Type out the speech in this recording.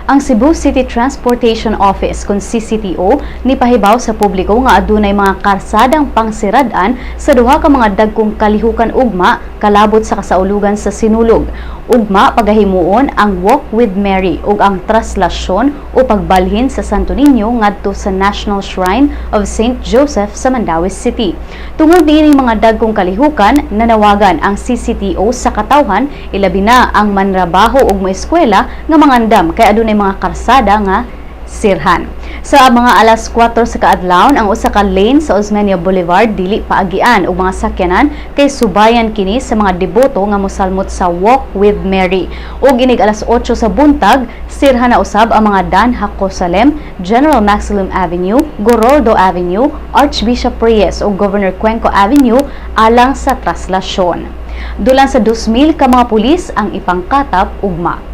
Ang Cebu City Transportation Office kung CCTO nipahibaw sa publiko nga adunay mga karsadang pangsiradaan sa duha ka mga dagkong kalihukan ugma kalabot sa kasaulugan sa Sinulog. Ugma pagahimuon ang Walk with Mary ug ang traslasyon o pagbalhin sa Santo Niño ngadto sa National Shrine of St. Joseph sa Mandaue City. Tungod niining mga dagkong kalihukan, nanawagan ang CCTO sa katawhan, ilabi na ang manrabaho ug moeskwela, nga mangandam kay adunay mga karsada nga sirhan. Sa mga alas 4 sa kaadlawon, ang usa ka lane sa Osmeña Boulevard dili paagian og mga sakyanan kay subayan kini sa mga deboto nga mosalmot sa Walk with Mary. Ug inig alas 8 sa buntag, sirhan na usab ang mga Dan Jacosalem, General Maxilom Avenue, Gorordo Avenue, Archbishop Reyes ug Governor Cuenco Avenue alang sa traslasyon. Dulan sa 2,000 ka mga pulis ang ipangkatap ugma.